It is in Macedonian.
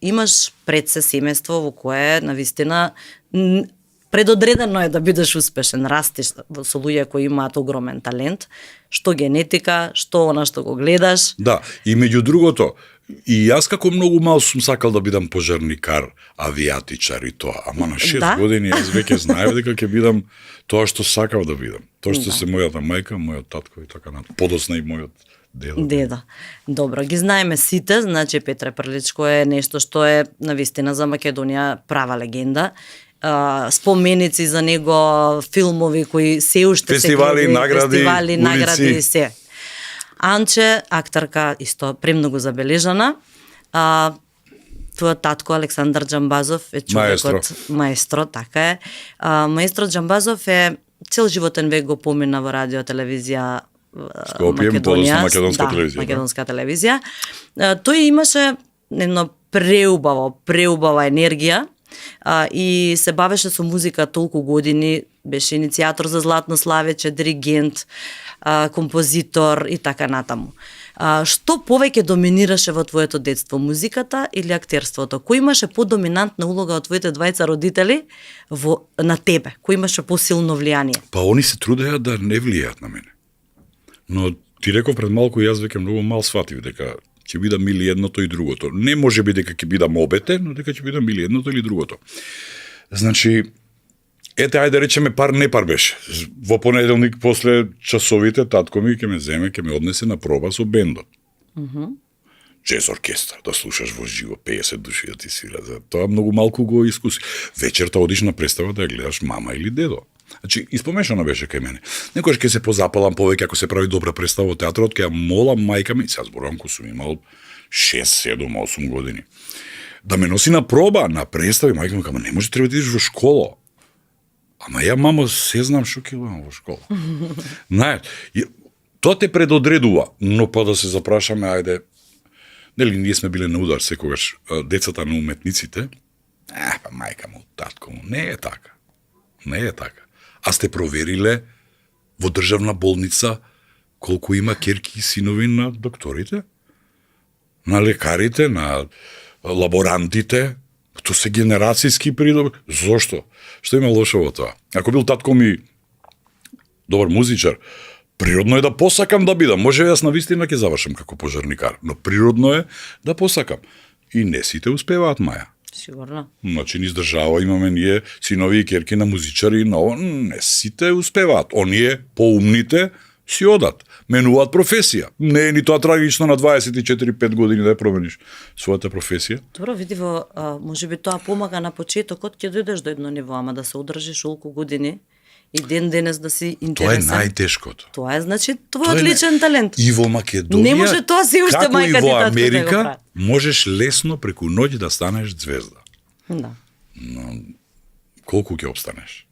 имаш пред се семејство во кое навистина предодредено е да бидеш успешен, растеш со луѓе кои имаат огромен талент, што генетика, што она што го гледаш. Да, и меѓу другото, и јас како многу мал сум сакал да бидам пожарникар, авијатичар и тоа, ама на 6 години јас веќе знаев дека ќе бидам тоа што сакав да бидам. Тоа што се мојата мајка, мојот татко и така натаму. Подосна и мојот дедо. Добро, ги знаеме сите, значи Петре Прличко е нешто што е навистина за Македонија права легенда. Споменици за него, филмови кои се уште фестивали, награди и се. Анче, акторка, исто премногу забележана. Твојот татко Александар Џамбазов е човекот маестро, така е. Маестро Џамбазов е цел животен век го помина во радио, телевизија Македонија, македонска телевизија. Тој имаше едно преубава енергија и се бавеше со музика толку години, беше иницијатор за Златно славече, диригент, композитор и така натаму. Што повеќе доминираше во твоето детство, музиката или актерството? Кој имаше подоминантна улога од твоите двајца родители на тебе? Кој имаше посилно влијание? Па они се трудеа да не влијаат на мене. Но ти реков пред малку, јас веќе многу мал сватив дека ќе бидам или едното и другото. Не може би дека ќе бидам обете, но дека ќе бидам или едното или другото. Значи, ете, ајде речеме пар не пар беше. Во понеделник после часовите татко ми ќе ме земе, ќе ме однесе на проба со бендот. Джез оркестар, да слушаш во живо 50 души да ти свира. За тоа многу малку го искуси. Вечерта одиш на представа да ја гледаш мама или дедо. Значи, испомешано беше кај мене. Некојаш ќе се позапалам повеќе ако се прави добра представа во театрот, ќе ја молам мајка ми, сега зборувам кога сум имал 6, 7, 8 години, да ме носи на проба, на представи. Мајка ми кама, не може, треба да идиш во школа. Ама ја, мамо, се знам што ќе во школа. Знаеш, тоа те предодредува, но па да се запрашаме, ајде, нели ние сме биле на удар секогаш децата на уметниците, па мајка му, татко му, не е така. Не е така. А сте провериле во државна болница колку има ќерки и синови на докторите, на лекарите, на лаборантите? Тоа се генерацијски придобри. Зошто? Што има лошо во тоа? Ако бил татко ми добар музичар, природно е да посакам да бидам. Може јас навистина ќе завршам како пожарникар, но природно е да посакам. И не сите успеваат, Маја. Сигурно. Значи, низ држава имаме ние синови и ќерки на музичари, но не сите успеваат. Оние поумните си одат, менуваат професија. Не е ни тоа трагично на 24-5 години да ја промениш својата професија. Добро, види може би тоа помага на почетокот, ќе дојдеш до едно ниво, ама да се одржиш толку години и ден денес да си интересен. Тоа е најтешкото. Тоа е, значи, твојот личен талент. И во Македонија, не може тоа се уште мајка ти татко да го прави. Како и во Америка, можеш лесно преку ноќ да станеш звезда. Да. Но колку ќе обстанеш?